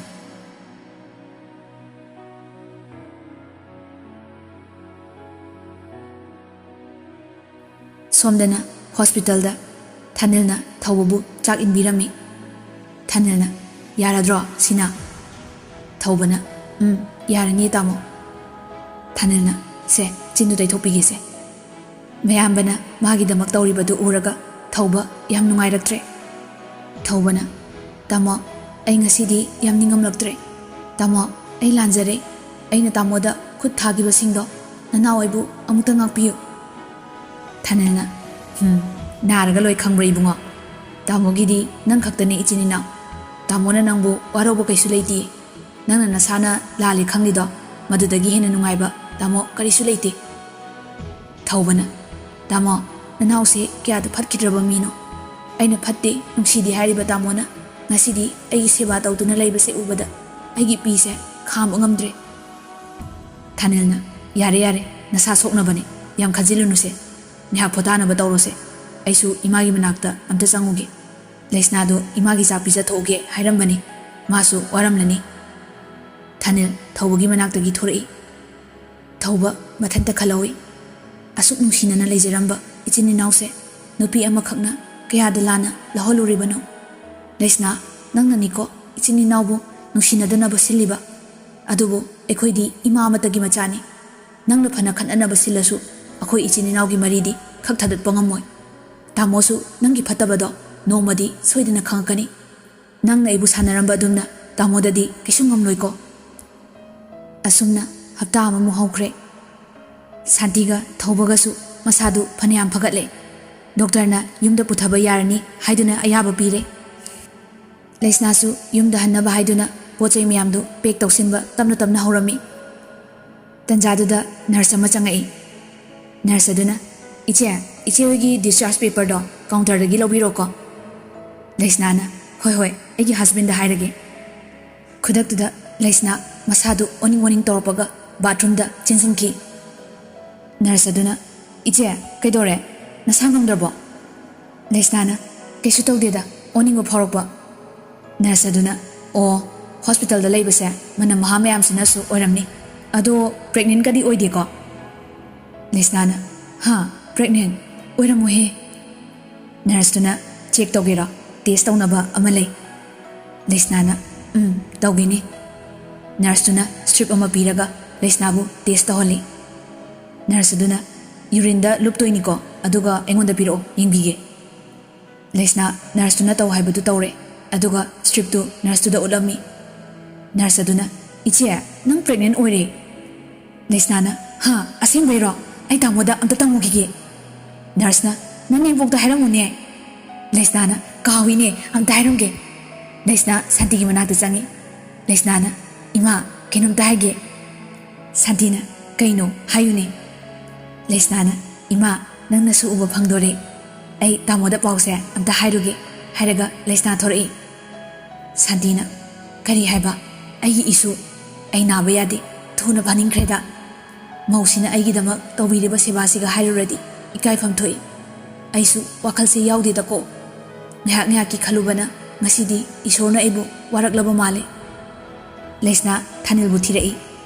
ꯁꯣꯝꯗꯅ ꯍꯣꯁꯄꯤꯇꯥꯜꯗ ꯊꯥꯅꯤꯜꯅ ꯊꯧꯕꯕꯨ ꯆꯥꯛ ꯏꯟꯕꯤꯔꯝꯃꯤ꯫ ꯊꯥꯅꯤꯜꯅ, "ꯌꯥꯔꯗ꯭ꯔꯣ ꯁꯤꯅ?" ꯊꯧꯕꯅ, "ꯎꯝ, ꯌꯥꯔꯅꯤ ꯇꯥꯃꯣ"꯫ ꯊꯥꯅꯤꯜꯅ, "ꯁꯦ, ꯆꯤꯟꯗꯨ ꯇꯩꯊꯣꯛꯄꯤꯒꯦꯁꯦ"꯫ ꯃꯌꯥꯝꯕꯅ ꯃꯥꯒꯤꯗꯃꯛ ꯇꯧꯔꯤꯕꯗꯨ ꯎꯔꯒ ꯊꯧꯕ ꯌꯥꯝ ꯅꯨꯡꯉꯥꯏꯔꯛꯇ꯭ꯔꯦ꯫ ꯊꯧꯕꯅ, "ꯇꯥꯃꯣ, ꯑꯩ ꯉꯁꯤꯗꯤ ꯌꯥꯝ ꯅꯤꯡꯉꯝꯂꯛꯇ꯭ꯔꯦ꯫ ꯇꯥꯃꯣ, ꯑꯩ ꯂꯥꯟꯖꯔꯦ꯫ ꯑꯩꯅ ꯇꯥꯃꯣꯗ ꯈꯨꯠ ꯊꯥꯈꯤꯕꯁꯤꯡꯗꯣ ꯅꯅꯥꯎ ꯑꯩꯕꯨ ꯑꯃꯨꯛꯇ ꯉꯥꯛꯄꯤꯌꯨ"꯫ ꯊꯥꯅꯤꯜꯅ, "ꯍꯨꯝ, ꯅꯥꯔꯒ ꯂꯣꯏ ꯈꯪꯕ꯭ꯔꯥ ꯏꯕꯨꯡꯉꯣ? ꯇꯥꯃꯣꯒꯤꯗꯤ ꯅꯪ ꯈꯛꯇꯅꯦ ꯏꯆꯤꯟ ꯏꯅꯥꯎ꯫ ꯇꯥꯃꯣꯅ ꯅꯪꯕꯨ ꯋꯥꯔꯧꯕ ꯀꯩꯁꯨ ꯂꯩꯇꯦ꯫ ꯅꯪꯅ ꯅꯁꯥꯅ ꯂꯥꯜꯂꯦ ꯈꯪꯂꯤꯗꯣ, ꯃꯗꯨꯗꯒꯤ ꯍꯦꯟꯅ ꯅꯨꯡꯉꯥꯏꯕ ꯇꯥꯃꯣ ꯀꯔꯤꯁꯨ ꯂꯩꯇꯦ"꯫ ꯊꯧꯕꯅ, "ꯇꯥꯃꯣ, ꯅꯅꯥꯎꯁꯦ ꯀꯌꯥꯗ ꯐꯠꯈꯤꯗ꯭ꯔꯕ ꯃꯤꯅꯣ꯫ ꯑꯩꯅ ꯐꯠꯇꯦ, ꯅꯨꯡꯁꯤꯗꯦ ꯍꯥꯏꯔꯤꯕ ꯇꯥꯃꯣꯅ ꯉꯁꯤꯗꯤ ꯑꯩꯒꯤ ꯁꯦꯕꯥ ꯇꯧꯗꯨꯅ ꯂꯩꯕꯁꯦ ꯎꯕꯗ ꯑꯩꯒꯤ ꯄꯤꯁꯦ ꯈꯥꯝꯕ ꯉꯝꯗ꯭ꯔꯦ"꯫ ꯊꯥꯅꯤꯜꯅ, "ꯌꯥꯔꯦ, ꯌꯥꯔꯦ, ꯅꯁꯥ ꯁꯣꯛꯅꯕꯅꯦ, ꯌꯥꯝ ꯈꯟꯖꯤꯜꯂꯨꯅꯨꯁꯦ꯫ ꯉꯥꯏꯍꯥꯛ ꯄꯣꯊꯥꯅꯕ ꯇꯧꯔꯣꯁꯦ꯫ ꯑꯩꯁꯨ ꯏꯃꯥꯒꯤ ꯃꯅꯥꯛꯇ ꯑꯝꯇ ꯆꯪꯉꯨꯒꯦ꯫ ꯂꯩꯁꯅꯥꯗꯣ ꯏꯃꯥꯒꯤ ꯆꯥꯛ ꯄꯤꯖꯊꯣꯛꯎꯒꯦ ꯍꯥꯏꯔꯝꯕꯅꯤ꯫ ꯃꯥꯁꯨ ꯋꯥꯔꯝꯂꯅꯤ"꯫ ꯊꯥꯅꯤꯜ ꯊꯧꯕꯒꯤ ꯃꯅꯥꯛꯇꯒꯤ ꯊꯣꯔꯛꯏ꯫ ꯊꯧꯕ ꯃꯊꯟꯇ ꯈꯜꯍꯧꯏ꯫ ꯑꯁꯨꯛ ꯅꯨꯡꯁꯤꯅꯅ ꯂꯩꯖꯔꯝꯕ ꯏꯆꯤꯟ ꯏꯅꯥꯎꯁꯦ ꯅꯨꯄꯤ ꯑꯃꯈꯛꯅ ꯀꯌꯥꯗ ꯂꯥꯟꯅ ꯂꯧꯍꯜꯂꯨꯔꯤꯕꯅꯣ? ꯂꯩꯁꯅꯥ, ꯅꯪꯅꯅꯤꯀꯣ ꯏꯆꯤꯟ ꯏꯅꯥꯎꯕꯨ ꯅꯨꯡꯁꯤꯅꯗꯅꯕ ꯁꯤꯜꯂꯤꯕ꯫ ꯑꯗꯨꯕꯨ ꯑꯩꯈꯣꯏꯗꯤ ꯏꯃꯥ ꯑꯃꯠꯇꯒꯤ ꯃꯆꯥꯅꯤ꯫ ꯅꯪꯅ ꯐꯅ ꯈꯠꯅꯅꯕ ꯁꯤꯜꯂꯁꯨ ꯑꯩꯈꯣꯏ ꯏꯆꯤꯟ ꯏꯅꯥꯎꯒꯤ ꯃꯔꯤꯗꯤ ꯈꯛ ꯊꯥꯗꯠꯄ ꯉꯝꯃꯣꯏ꯫ ꯇꯥꯃꯣꯁꯨ ꯅꯪꯒꯤ ꯐꯠꯇꯕꯗꯣ ꯅꯣꯡꯃꯗꯤ ꯁꯣꯏꯗꯅ ꯈꯪꯉꯛꯀꯅꯤ꯫ ꯅꯪꯅ ꯑꯩꯕꯨ ꯁꯥꯟꯅꯔꯝꯕ ꯑꯗꯨꯝꯅ ꯇꯥꯃꯣꯗꯗꯤ ꯀꯩꯁꯨ ꯉꯝꯂꯣꯏꯀꯣ꯫ ꯑꯁꯨꯝꯅ ꯍꯞꯇꯥ ꯑꯃꯃꯨꯛ ꯍꯧꯈ꯭ꯔꯦ꯫ ꯁꯥꯟꯇꯤꯒ ꯊꯧꯕꯒꯁꯨ ꯃꯁꯥꯗꯨ ꯐꯅꯌꯥꯝ ꯐꯒꯠꯂꯦ꯫ ꯗꯣꯛꯇꯔꯅ ꯌꯨꯝꯗ ꯄꯨꯊꯕ ꯌꯥꯔꯅꯤ ꯍꯥꯏꯗꯨꯅ ꯑꯌꯥꯕ ꯄꯤꯔꯦ꯫ ꯂꯩꯁꯅꯥꯁꯨ ꯌꯨꯝꯗ ꯍꯟꯅꯕ ꯍꯥꯏꯗꯨꯅ ꯄꯣꯠ ꯆꯩ ꯃꯌꯥꯝꯗꯨ ꯄꯦꯛ ꯇꯧꯁꯤꯟꯕ ꯇꯞꯅ ꯇꯞꯅ ꯍꯧꯔꯝꯃꯤ꯫ ꯇꯟꯖꯥꯗꯨꯗ ꯅꯔꯁ ꯑꯃ ꯆꯪꯉꯛꯏ꯫ ꯅꯔꯁ ꯑꯗꯨꯅ, "ꯏꯆꯦ, ꯏꯆꯦ ꯍꯣꯏꯒꯤ discharge paperꯗꯣ "ꯀꯥꯎꯟꯇꯔꯗꯒꯤ ꯂꯧꯕꯤꯔꯣꯀꯣ꯫" ꯂꯩꯁꯅꯥꯅ, "ꯍꯣꯏ ꯍꯣꯏ, ꯑꯩꯒꯤ ꯍꯁꯕꯦꯟꯗ ꯍꯥꯏꯔꯒꯦ꯫" ꯈꯨꯗꯛꯇꯨꯗ ꯂꯩꯁꯅꯥ ꯃꯁꯥꯗꯨ ꯑꯣꯅꯤꯡ ꯑꯣꯅꯤꯡ ꯇꯧꯔꯛꯄꯒ ꯕꯥꯊꯔꯨꯝꯗ ꯆꯦꯟꯁꯤꯟꯈꯤ꯫ ꯅꯔꯁ ꯑꯗꯨꯅ, "ꯏꯆꯦ, ꯀꯩꯗꯧꯔꯦ? ꯅꯁꯥ ꯉꯝꯗ꯭ꯔꯕꯣ?" ꯂꯩꯁꯅꯥꯅ, "ꯀꯩꯁꯨ ꯇꯧꯗꯦꯗ, ꯑꯣꯅꯤꯡꯕ ꯐꯥꯎꯔꯛꯄ꯫" ꯅꯔꯁ ꯑꯗꯨꯅ, "ꯑꯣ, ꯍꯣꯁꯄꯤꯇꯥꯜꯗ ꯂꯩꯕꯁꯦ ꯃꯅꯝ ꯃꯍꯥ ꯃꯌꯥꯝꯁꯤꯅꯁꯨ ꯑꯣꯏꯔꯝꯅꯤ꯫ ꯑꯗꯣ ꯄ꯭ꯔꯦꯒꯅꯦꯟꯀꯗꯤ ꯑꯣꯏꯗꯦꯀꯣ?" ꯂꯩꯁꯅꯥꯅ, "ꯍꯥ, ꯄ꯭ꯔꯦꯒꯅꯦꯟ ꯑꯣꯏꯔꯝꯃꯣꯏꯍꯦ꯫" ꯅꯔꯁꯇꯨꯅ, "ꯆꯦꯛ ꯇꯧꯒꯦꯔꯣ? ꯇꯦꯁ ꯇꯧꯅꯕ ꯑꯃ ꯂꯩ꯫" ꯂꯩꯁꯅꯥꯅ, "ꯎꯝ, ꯇꯧꯒꯦꯅꯦ꯫" ꯅꯔꯁꯇꯨꯅ ꯁ꯭ꯇ꯭ꯔꯤꯞ ꯑꯃ ꯄꯤꯔꯒ ꯂꯩꯁꯅꯥꯕꯨ ꯇꯦꯁ ꯇꯧꯍꯜꯂꯤ꯫ ꯅꯔꯁ ꯑꯗꯨꯅ, "ꯌꯨꯔꯤꯟꯗ ꯂꯨꯞꯇꯣꯏꯅꯤꯀꯣ, ꯑꯗꯨꯒ ꯑꯩꯉꯣꯟꯗ ꯄꯤꯔꯛꯑꯣ, ꯌꯦꯡꯕꯤꯒꯦ꯫" ꯂꯩꯁꯅꯥ ꯅꯔꯁꯇꯨꯅ ꯇꯧ ꯍꯥꯏꯕꯗꯨ ꯇꯧꯔꯦ, ꯑꯗꯨꯒ ꯁ꯭ꯇ꯭ꯔꯤꯞꯇꯨ ꯅꯔꯁꯇꯨꯗ ꯎꯠꯂꯝꯃꯤ꯫ ꯅꯔꯁ ꯑꯗꯨꯅ, "ꯏꯆꯦ, ꯅꯪ ꯄ꯭ꯔꯦꯒꯅꯦꯟ ꯑꯣꯏꯔꯦ꯫" ꯂꯩꯁꯅꯥꯅ, "ꯍꯥ, ꯑꯁꯦꯡꯕꯩꯔꯣ? ꯑꯩ ꯇꯥꯃꯣꯗ ꯑꯝꯇ ꯇꯝꯃꯨꯈꯤꯒꯦ꯫" ꯅꯔꯁꯅ, "ꯅꯪ ꯅꯦꯝꯄꯣꯛꯇ ꯍꯥꯏꯔꯝꯃꯨꯅꯦ꯫" ꯂꯩꯁꯅꯥꯅ, "ꯀꯥꯎꯏꯅꯦ, ꯑꯝꯇ ꯍꯥꯏꯔꯝꯒꯦ꯫" ꯂꯩꯁꯅꯥ ꯁꯥꯟꯇꯤꯒꯤ ꯃꯅꯥꯛꯇ ꯆꯪꯉꯤ꯫ ꯂꯩꯁꯅꯥꯅ, "ꯏꯃꯥ, ꯀꯩꯅꯣꯝꯇ ꯍꯥꯏꯒꯦ꯫" ꯁꯥꯟꯇꯤꯅ, "ꯀꯩꯅꯣ? ꯍꯥꯏꯌꯨꯅꯦ꯫" ꯂꯩꯁꯅꯥꯅ, "ꯏꯃꯥ, ꯅꯪꯅꯁꯨ ꯎꯕ ꯐꯪꯗꯣꯔꯦ꯫ ꯑꯩ ꯇꯥꯃꯣꯗ ꯄꯥꯎꯁꯦ ꯑꯝꯇ ꯍꯥꯏꯔꯨꯒꯦ꯫" ꯍꯥꯏꯔꯒ ꯂꯩꯁꯅꯥ ꯊꯣꯔꯛꯏ꯫ ꯁꯥꯟꯇꯤꯅ, "ꯀꯔꯤ ꯍꯥꯏꯕ? ꯑꯩꯒꯤ ꯏꯁꯨ? ꯑꯩ ꯅꯥꯕ ꯌꯥꯗꯦ꯫ ꯊꯨꯅ ꯐꯥꯅꯤꯡꯈ꯭ꯔꯦꯗ꯫ ꯃꯧꯁꯤꯅ ꯑꯩꯒꯤꯗꯃꯛ ꯇꯧꯕꯤꯔꯤꯕ ꯁꯦꯕꯥꯁꯤꯒ ꯍꯥꯏꯔꯨꯔꯗꯤ ꯏꯀꯥꯏꯐꯝ ꯊꯣꯛꯏ꯫ ꯑꯩꯁꯨ ꯋꯥꯈꯜꯁꯦ ꯌꯥꯎꯗꯦꯗꯀꯣ꯫ ꯉꯥꯏꯍꯥꯛ ꯉꯥꯏꯍꯥꯛꯀꯤ ꯈꯜꯂꯨꯕꯅ ꯉꯁꯤꯗꯤ ꯏꯁꯣꯔꯅ ꯑꯩꯕꯨ ꯋꯥꯔꯛꯂꯕ ꯃꯥꯜꯂꯦ꯫" ꯂꯩꯁꯅꯥ ꯊꯥꯅꯤꯜꯕꯨ ꯊꯤꯔꯛꯏ꯫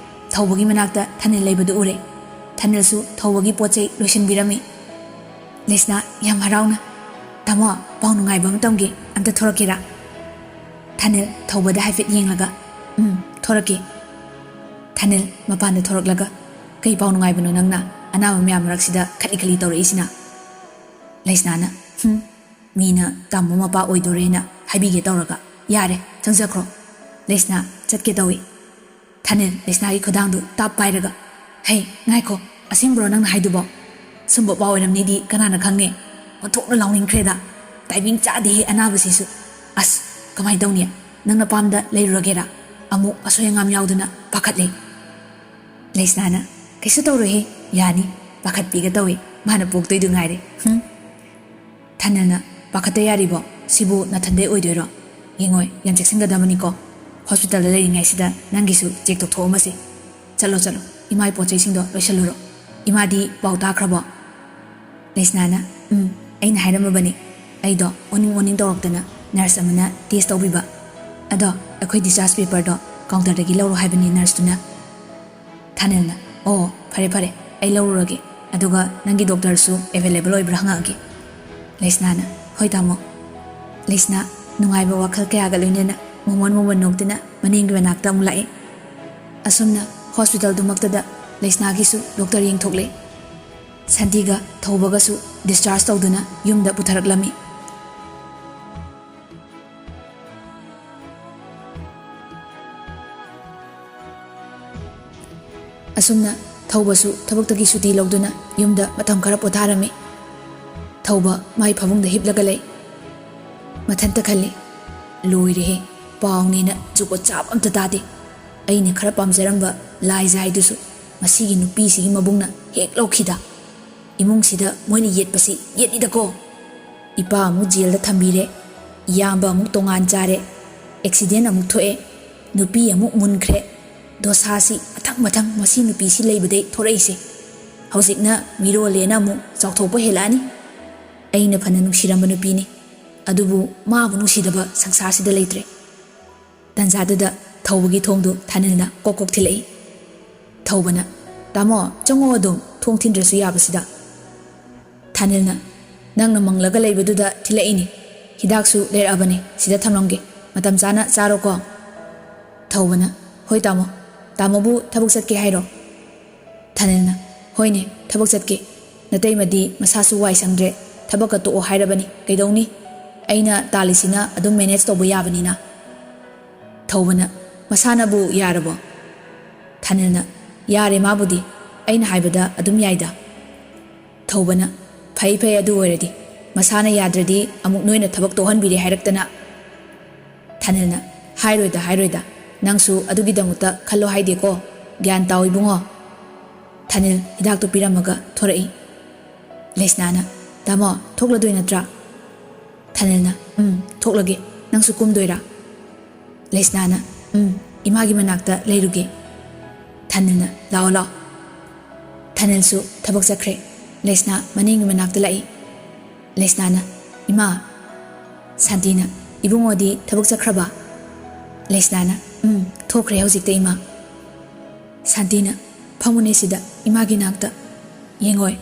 ꯊꯧꯕꯒꯤ ꯃꯅꯥꯛꯇ ꯊꯥꯅꯤꯜ ꯂꯩꯕꯗꯨ ꯎꯔꯦ꯫ ꯊꯥꯅꯤꯜꯁꯨ ꯊꯧꯕꯒꯤ ꯄꯣꯠ ꯆꯩ ꯂꯣꯏꯁꯤꯟꯕꯤꯔꯝꯃꯤ꯫ ꯂꯩꯁꯅꯥ ꯌꯥꯝ ꯍꯔꯥꯎꯅ, "ꯇꯥꯃꯣ, ꯄꯥꯎ ꯅꯨꯡꯉꯥꯏꯕ ꯑꯃ ꯇꯝꯒꯦ, ꯑꯝꯇ ꯊꯣꯔꯛꯀꯦꯔꯥ?" ꯊꯥꯅꯤꯜ ꯊꯧꯕꯗ ꯍꯥꯏꯐꯦꯠ ꯌꯦꯡꯂꯒ, "ꯎꯝ, ꯊꯣꯔꯛꯀꯦ꯫" ꯊꯥꯅꯤꯜ ꯃꯄꯥꯟꯗ ꯊꯣꯔꯛꯂꯒ, "ꯀꯩ ꯄꯥꯎ ꯅꯨꯡꯉꯥꯏꯕꯅꯣ ꯅꯪꯅ ꯑꯅꯥꯕ ꯃꯌꯥꯝ ꯃꯔꯛꯁꯤꯗ ꯈꯠꯂꯤ ꯈꯠꯂꯤ ꯇꯧꯔꯛꯏꯁꯤꯅ?" ꯂꯩꯁꯅꯥꯅ, "ꯍꯨꯝ, ꯃꯤꯅ ꯇꯥꯃꯣ ꯃꯄꯥ ꯑꯣꯏꯗꯣꯔꯦꯅ ꯍꯥꯏꯕꯤꯒꯦ ꯇꯧꯔꯒ꯫ ꯌꯥꯔꯦ, ꯆꯪꯖꯈ꯭ꯔꯣ꯫" ꯂꯩꯁꯅꯥ ꯆꯠꯀꯦ ꯇꯧꯏ꯫ ꯊꯥꯅꯤꯜ ꯂꯩꯁꯅꯥꯒꯤ ꯈꯨꯗꯥꯡꯗꯨ ꯇꯥꯞ ꯄꯥꯏꯔꯒ, "ꯍꯩ, ꯉꯥꯏꯈꯣ, ꯑꯁꯦꯡꯕ꯭ꯔꯣ ꯅꯪꯅ ꯍꯥꯏꯗꯨꯕꯣ? ꯁꯨꯝꯕ ꯄꯥꯎ ꯑꯣꯏꯔꯝꯅꯤꯗꯤ ꯀꯅꯥꯅ ꯈꯪꯅꯤ? ꯑꯣꯟꯊꯣꯛꯅ ꯂꯥꯎꯅꯤꯡꯈ꯭ꯔꯦꯗ꯫ ꯇꯥꯏꯃꯤꯡ ꯆꯥꯗꯦꯍꯦ ꯑꯅꯥꯕꯁꯤꯁꯨ꯫ ꯑꯁ, ꯀꯃꯥꯏꯅ ꯇꯧꯅꯤ? ꯅꯪꯅ ꯄꯥꯝꯗ ꯂꯩꯔꯨꯔꯒꯦꯔꯥ? ꯑꯃꯨꯛ ꯑꯁꯣꯏ ꯑꯉꯥꯝ ꯌꯥꯎꯗꯅ ꯄꯥꯈꯠꯂꯦ꯫" ꯂꯩꯁꯅꯥꯅ, "ꯀꯩꯁꯨ ꯇꯧꯔꯣꯏꯍꯦ, ꯌꯥꯅꯤ꯫ ꯄꯥꯈꯠꯄꯤꯒ ꯇꯧꯏ, ꯃꯥꯅ ꯄꯣꯛꯇꯣꯏꯗꯨ ꯉꯥꯏꯔꯦ꯫ ꯍꯨꯝ꯫" ꯑꯅꯜꯅ, "ꯄꯥꯈꯠꯇ ꯌꯥꯔꯤꯕꯣ? ꯁꯤꯕꯨ ꯅꯊꯟꯗꯩ ꯑꯣꯏꯗꯣꯏꯔꯣ? ꯌꯦꯡꯉꯣꯏ, ꯌꯥꯝ ꯆꯦꯛꯁꯤꯟꯒꯗꯕꯅꯤꯀꯣ꯫ ꯍꯣꯁꯄꯤꯇꯥꯜꯗ ꯂꯩꯔꯤꯉꯩꯁꯤꯗ ꯅꯪꯒꯤꯁꯨ ꯆꯦꯛ ꯇꯧꯊꯣꯛꯑꯝꯃꯁꯤ꯫ ꯆꯠꯂꯣ, ꯆꯠꯂꯣ, ꯏꯃꯥꯏ ꯄꯣꯠ ꯆꯩꯁꯤꯡꯗꯣ ꯂꯣꯏꯁꯜꯂꯨꯔꯣ꯫ ꯏꯃꯥꯗꯤ ꯄꯥꯎ ꯇꯥꯈ꯭ꯔꯕꯣ?" ꯂꯩꯁꯅꯥꯅ, "ꯎꯝ, ꯑꯩꯅ ꯍꯥꯏꯔꯝꯃꯕꯅꯤ꯫ ꯑꯩꯗꯣ ꯑꯣꯅꯤꯡ ꯑꯣꯅꯤꯡ ꯇꯧꯔꯛꯇꯅ ꯅꯔꯁ ꯑꯃꯅ ꯇꯦꯁ ꯇꯧꯕꯤꯕ꯫ ꯑꯗꯣ ꯑꯩꯈꯣꯏ ꯗꯤꯁꯆꯥꯔꯖ ꯄꯦꯄꯔꯗꯣ ꯀꯥꯎꯟꯇꯔꯗꯒꯤ ꯂꯧꯔꯣ ꯍꯥꯏꯕꯅꯤ ꯅꯔꯁꯇꯨꯅ꯫" ꯊꯥꯅꯤꯜꯅ, "ꯑꯣ, ꯐꯔꯦ ꯐꯔꯦ, ꯑꯩ ꯂꯧꯔꯨꯔꯒꯦ꯫ ꯑꯗꯨꯒ ꯅꯪꯒꯤ ꯗꯣꯛꯇꯔꯁꯨ ꯑꯦꯚꯦꯂꯦꯕꯜ ꯑꯣꯏꯕ꯭ꯔꯥ ꯍꯪꯉꯛꯑꯒꯦ꯫" ꯂꯩꯁꯅꯥꯅ, "ꯍꯣꯏ ꯇꯥꯃꯣ꯫" ꯂꯩꯁꯅꯥ ꯅꯨꯡꯉꯥꯏꯕ ꯋꯥꯈꯜ ꯀꯌꯥꯒ ꯂꯣꯏꯅꯅ ꯃꯣꯃꯣꯟ ꯃꯣꯃꯣꯟ ꯅꯣꯛꯇꯨꯅ ꯃꯅꯦꯝꯒꯤ ꯃꯅꯥꯛꯇ ꯑꯃꯨꯛ ꯂꯥꯛꯏ꯫ ꯑꯁꯨꯝꯅ ꯍꯣꯁꯄꯤꯇꯥꯜꯗꯨꯃꯛꯇꯗ ꯂꯩꯁꯅꯥꯒꯤꯁꯨ ꯗꯣꯛꯇꯔ ꯌꯦꯡꯊꯣꯛꯂꯦ꯫ ꯁꯥꯟꯇꯤꯒ ꯊꯧꯕꯒꯁꯨ ꯗꯤꯁꯆꯥꯔꯖ ꯇꯧꯗꯨꯅ ꯌꯨꯝꯗ ꯄꯨꯊꯔꯛꯂꯝꯃꯤ꯫ ꯑꯁꯨꯝꯅ ꯊꯧꯕꯁꯨ ꯊꯕꯛꯇꯒꯤ ꯁꯨꯇꯤ ꯂꯧꯗꯨꯅ ꯌꯨꯝꯗ ꯃꯇꯝ ꯈꯔ ꯄꯣꯊꯥꯔꯝꯃꯤ꯫ ꯊꯧꯕ ꯃꯥꯏ ꯐꯃꯨꯡꯗ ꯍꯤꯞꯂꯒ ꯂꯩ꯫ ꯃꯊꯟꯇ ꯈꯜꯂꯤ, "ꯂꯣꯏꯔꯦꯍꯦ, ꯄꯥꯎꯅꯦꯅ ꯖꯨꯒꯣꯠ ꯆꯥꯕ ꯑꯝꯇ ꯇꯥꯗꯦ꯫ ꯑꯩꯅ ꯈꯔ ꯄꯥꯝꯖꯔꯝꯕ ꯂꯥꯏꯖꯥꯏꯗꯨꯁꯨ ꯃꯁꯤꯒꯤ ꯅꯨꯄꯤꯁꯤꯒꯤ ꯃꯕꯨꯡꯅ ꯍꯦꯛ ꯂꯧꯈꯤꯗ꯫ ꯏꯃꯨꯡꯁꯤꯗ ꯃꯣꯏꯅ ꯌꯦꯠꯄꯁꯤ ꯌꯦꯠꯂꯤꯗꯀꯣ꯫ ꯏꯄꯥ ꯑꯃꯨꯛ ꯖꯦꯜꯗ ꯊꯝꯕꯤꯔꯦ, ꯏꯌꯥꯝꯕ ꯑꯃꯨꯛ ꯇꯣꯉꯥꯟ ꯆꯥꯔꯦ, ꯑꯦꯛꯁꯤꯗꯦꯟ ꯑꯃꯨꯛ ꯊꯣꯛꯑꯦ, ꯅꯨꯄꯤ ꯑꯃꯨꯛ ꯃꯨꯟꯈ꯭ꯔꯦ꯫ ꯗꯣꯁꯥꯁꯤ ꯃꯊꯪ ꯃꯊꯪ ꯃꯁꯤ ꯅꯨꯄꯤꯁꯤ ꯂꯩꯕꯗꯩ ꯊꯣꯔꯛꯏꯁꯦ꯫ ꯍꯧꯖꯤꯛꯅ ꯃꯤꯔꯣꯜꯂꯦꯅ ꯑꯃꯨꯛ ꯆꯥꯎꯊꯣꯛꯄ ꯍꯦꯜꯂꯛꯑꯅꯤ꯫ ꯑꯩꯅ ꯐꯅ ꯅꯨꯡꯁꯤꯔꯝꯕ ꯅꯨꯄꯤꯅꯤ, ꯑꯗꯨꯕꯨ ꯃꯥꯕꯨ ꯅꯨꯡꯁꯤꯗꯕ ꯁꯪꯁꯥꯔꯁꯤꯗ ꯂꯩꯇ꯭ꯔꯦ꯫" ꯇꯟꯖꯥꯗꯨꯗ ꯊꯧꯕꯒꯤ ꯊꯣꯡꯗꯨ ꯊꯥꯅꯤꯜꯅ ꯀꯣꯛ ꯀꯣꯛ ꯊꯤꯜꯂꯛꯏ꯫ ꯊꯧꯕꯅ, "ꯇꯥꯃꯣ, ꯆꯪꯉꯣ ꯑꯗꯨꯝ, ꯊꯣꯡ ꯊꯤꯟꯗ꯭ꯔꯁꯨ ꯌꯥꯕꯁꯤꯗ꯫" ꯊꯥꯅꯤꯜꯅ, "ꯅꯪꯅ ꯃꯪꯂꯒ ꯂꯩꯕꯗꯨꯗ ꯊꯤꯜꯂꯛꯏꯅꯤ꯫ ꯍꯤꯗꯥꯛꯁꯨ ꯂꯩꯔꯛꯑꯕꯅꯦ, ꯁꯤꯗ ꯊꯝꯂꯝꯒꯦ꯫ ꯃꯇꯝ ꯆꯥꯅ ꯆꯥꯔꯣꯀꯣ꯫" ꯊꯧꯕꯅ, "ꯍꯣꯏ ꯇꯥꯃꯣ꯫ ꯇꯥꯃꯣꯕꯨ ꯊꯕꯛ ꯆꯠꯀꯦ ꯍꯥꯏꯔꯣ?" ꯊꯥꯅꯤꯜꯅ, "ꯍꯣꯏꯅꯦ, ꯊꯕꯛ ꯆꯠꯀꯦ꯫ ꯅꯇꯩꯃꯗꯤ ꯃꯁꯥꯁꯨ ꯋꯥꯏ ꯁꯪꯗ꯭ꯔꯦ, ꯊꯕꯛꯀ ꯇꯣꯛꯑꯣ ꯍꯥꯏꯔꯕꯅꯤ꯫ ꯀꯩꯗꯧꯅꯤ? ꯑꯩꯅ ꯇꯥꯜꯂꯤꯁꯤꯅ ꯑꯗꯨꯝ ꯃꯦꯅꯦꯖ ꯇꯧꯕ ꯌꯥꯕꯅꯤꯅ꯫" ꯊꯧꯕꯅ, "ꯃꯁꯥꯅꯕꯨ ꯌꯥꯔꯕꯣ?" ꯊꯥꯅꯤꯜꯅ, "ꯌꯥꯔꯦ ꯃꯥꯕꯨꯗꯤ, ꯑꯩꯅ ꯍꯥꯏꯕꯗ ꯑꯗꯨꯝ ꯌꯥꯏꯗ꯫" ꯊꯧꯕꯅ, "ꯐꯩ ꯐꯩ, ꯑꯗꯨ ꯑꯣꯏꯔꯗꯤ꯫ ꯃꯁꯥꯅ ꯌꯥꯗ꯭ꯔꯗꯤ ꯑꯃꯨꯛ ꯅꯣꯏꯅ ꯊꯕꯛ ꯇꯣꯛꯍꯟꯕꯤꯔꯦ ꯍꯥꯏꯔꯛꯇꯅ꯫" ꯊꯥꯅꯤꯜꯅ, "ꯍꯥꯏꯔꯣꯏꯗ, ꯍꯥꯏꯔꯣꯏꯗ꯫ ꯅꯪꯁꯨ ꯑꯗꯨꯒꯤꯗꯃꯛꯇ ꯈꯜꯂꯣ ꯍꯥꯏꯗꯦꯀꯣ꯫ ꯒ꯭ꯌꯥꯟ ꯇꯥꯎ ꯏꯕꯨꯡꯉꯣ꯫" ꯊꯥꯅꯤꯜ ꯍꯤꯗꯥꯛꯇꯨ ꯄꯤꯔꯝꯃꯒ ꯊꯣꯔꯛꯏ꯫ ꯂꯩꯁꯅꯥꯅ, "ꯇꯥꯃꯣ, ꯊꯣꯛꯂꯗꯣꯏ ꯅꯠꯇ꯭ꯔꯥ?" ꯊꯥꯅꯤꯜꯅ, "ꯎꯝ, ꯊꯣꯛꯂꯒꯦ꯫ ꯅꯪꯁꯨ ꯀꯨꯝꯗꯣꯏꯔꯥ?" ꯂꯩꯁꯅꯥꯅ, "ꯎꯝ, ꯏꯃꯥꯒꯤ ꯃꯅꯥꯛꯇ ꯂꯩꯔꯨꯒꯦ꯫" ꯊꯥꯅꯤꯜꯅ, "ꯂꯥꯛꯑꯣ, ꯂꯥꯛꯑꯣ꯫" ꯊꯥꯅꯤꯜꯁꯨ ꯊꯕꯛ ꯆꯠꯈ꯭ꯔꯦ꯫ ꯂꯩꯁꯅꯥ ꯃꯅꯦꯝꯒꯤ ꯃꯅꯥꯛꯇ ꯂꯥꯛꯏ꯫ ꯂꯩꯁꯅꯥꯅ, "ꯏꯃꯥ꯫" ꯁꯥꯟꯇꯤꯅ, "ꯏꯕꯨꯡꯉꯣꯗꯤ ꯊꯕꯛ ꯆꯠꯈ꯭ꯔꯕ?" ꯂꯩꯁꯅꯥꯅ, "ꯎꯝ, ꯊꯣꯛꯈ꯭ꯔꯦ ꯍꯧꯖꯤꯛꯇ, ꯏꯃꯥ꯫" ꯁꯥꯟꯇꯤꯅ, "ꯐꯝꯃꯨꯅꯦ ꯁꯤꯗ, ꯏꯃꯥꯒꯤ ꯅꯥꯛꯇ꯫ ꯌꯦꯡꯉꯣꯏ,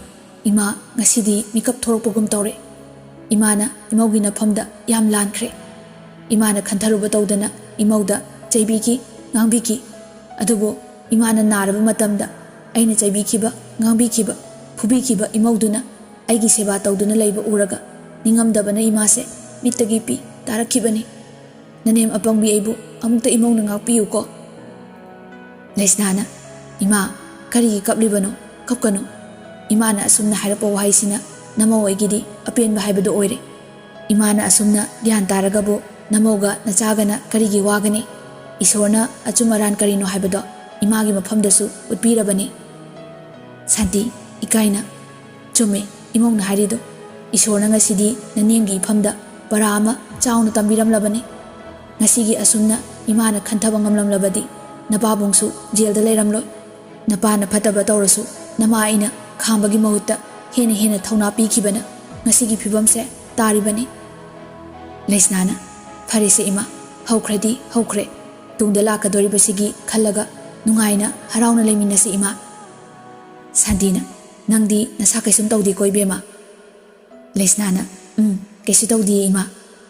ꯏꯃꯥ ꯉꯁꯤꯗꯤ ꯃꯤꯀꯞ ꯊꯣꯔꯛꯄꯒꯨꯝ ꯇꯧꯔꯦ꯫ ꯏꯃꯥꯅ ꯏꯃꯧꯒꯤ ꯅꯐꯝꯗ ꯌꯥꯝ ꯂꯥꯟꯈ꯭ꯔꯦ꯫ ꯏꯃꯥꯅ ꯈꯟꯊꯔꯨꯕ ꯇꯧꯗꯅ ꯏꯃꯧꯗ ꯆꯩꯕꯤꯈꯤ, ꯉꯥꯡꯕꯤꯈꯤ꯫ ꯑꯗꯨꯕꯨ ꯏꯃꯥꯅ ꯅꯥꯔꯕ ꯃꯇꯝꯗ ꯑꯩꯅ ꯆꯩꯕꯤꯈꯤꯕ, ꯉꯥꯡꯕꯤꯈꯤꯕ, ꯐꯨꯕꯤꯈꯤꯕ ꯏꯃꯧꯗꯨꯅ ꯑꯩꯒꯤ ꯁꯦꯕꯥ ꯇꯧꯗꯨꯅ ꯂꯩꯕ ꯎꯔꯒ ꯅꯤꯡꯉꯝꯗꯕꯅ ꯏꯃꯥꯁꯦ ꯃꯤꯠꯇꯒꯤ ꯄꯤ ꯇꯥꯔꯛꯈꯤꯕꯅꯤ꯫ ꯅꯅꯦꯝ ꯑꯄꯪꯕꯤ ꯑꯩꯕꯨ ꯑꯃꯨꯛꯇ ꯏꯃꯧꯅ ꯉꯥꯛꯄꯤꯌꯨꯀꯣ꯫" ꯂꯩꯁꯅꯥꯅ, "ꯏꯃꯥ, ꯀꯔꯤꯒꯤ ꯀꯞꯂꯤꯕꯅꯣ? ꯀꯞꯀꯅꯨ꯫ ꯏꯃꯥꯅ ꯑꯁꯨꯝꯅ ꯍꯥꯏꯔꯛꯄ ꯋꯥꯍꯩꯁꯤꯅ ꯅꯃꯧ ꯑꯩꯒꯤꯗꯤ ꯑꯄꯦꯟꯕ ꯍꯥꯏꯕꯗꯨ ꯑꯣꯏꯔꯦ꯫ ꯏꯃꯥꯅ ꯑꯁꯨꯝꯅ ꯒ꯭ꯌꯥꯟ ꯇꯥꯔꯒꯕꯨ ꯅꯃꯧꯒ ꯅꯆꯥꯒꯅ ꯀꯔꯤꯒꯤ ꯋꯥꯒꯅꯤ? ꯏꯁꯣꯔꯅ ꯑꯆꯨꯝ ꯑꯔꯥꯟ ꯀꯔꯤꯅꯣ ꯍꯥꯏꯕꯗꯣ ꯏꯃꯥꯒꯤ ꯃꯐꯝꯗꯁꯨ ꯎꯠꯄꯤꯔꯕꯅꯤ꯫" ꯁꯥꯟꯇꯤ, ꯏꯀꯥꯏꯅ, "ꯆꯨꯝꯃꯦ ꯏꯃꯧꯅ ꯍꯥꯏꯔꯤꯗꯣ꯫ ꯏꯁꯣꯔꯅ ꯉꯁꯤꯗꯤ ꯅꯅꯦꯝꯒꯤ ꯏꯐꯝꯗ ꯄꯔꯥ ꯑꯃ ꯆꯥꯎꯅ ꯇꯝꯕꯤꯔꯝꯂꯕꯅꯤ꯫ ꯉꯁꯤꯒꯤ ꯑꯁꯨꯝꯅ ꯏꯃꯥꯅ ꯈꯟꯊꯕ ꯉꯝꯂꯝꯂꯕꯗꯤ ꯅꯄꯥꯕꯨꯡꯁꯨ ꯖꯦꯜꯗ ꯂꯩꯔꯝꯂꯣꯏ꯫ ꯅꯄꯥꯅ ꯐꯠꯇꯕ ꯇꯧꯔꯁꯨ ꯅꯃꯥ ꯑꯩꯅ ꯈꯥꯝꯕꯒꯤ ꯃꯍꯨꯠꯇ ꯍꯦꯟꯅ ꯍꯦꯟꯅ ꯊꯧꯅꯥ ꯄꯤꯈꯤꯕꯅ ꯉꯁꯤꯒꯤ ꯐꯤꯕꯝꯁꯦ ꯇꯥꯔꯤꯕꯅꯤ꯫" ꯂꯩꯁꯅꯥꯅ, "ꯐꯔꯦꯁꯦ ꯏꯃꯥ, ꯍꯧꯈ꯭ꯔꯗꯤ ꯍꯧꯈ꯭ꯔꯦ꯫ ꯇꯨꯡꯗ ꯂꯥꯛꯀꯗꯧꯔꯤꯕꯁꯤꯒꯤ ꯈꯜꯂꯒ ꯅꯨꯡꯉꯥꯏꯅ ꯍꯔꯥꯎꯅ ꯂꯩꯃꯤꯟꯅꯁꯤ ꯏꯃꯥ꯫" ꯁꯥꯟꯇꯤꯅ, "ꯅꯪꯗꯤ ꯅꯁꯥ ꯀꯩꯁꯨꯝ ꯇꯧꯗꯦꯀꯣ ꯏꯕꯦꯝꯃ?" ꯂꯩꯁꯅꯥꯅ, "ꯎꯝ, ꯀꯩꯁꯨ ꯇꯧꯗꯤꯌꯦ ꯏꯃꯥ꯫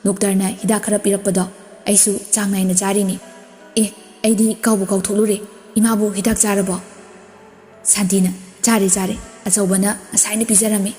ꯗꯣꯛꯇꯔꯅ ꯍꯤꯗꯥꯛ ꯈꯔ ꯄꯤꯔꯛꯄꯗꯣ ꯑꯩꯁꯨ ꯆꯥꯡ ꯅꯥꯏꯅ ꯆꯥꯔꯤꯅꯤ꯫ ꯑꯦ, ꯑꯩꯗꯤ ꯀꯥꯎꯕꯨ ꯀꯥꯎꯊꯣꯛꯂꯨꯔꯦ꯫ ꯏꯃꯥꯕꯨ ꯍꯤꯗꯥꯛ ꯆꯥꯔꯕꯣ?" ꯁꯥꯟꯇꯤꯅ, "ꯆꯥꯔꯦ, ꯆꯥꯔꯦ꯫ ꯑꯆꯧꯕꯅ ꯉꯁꯥꯏꯅ ꯄꯤꯖꯔꯝꯃꯦ꯫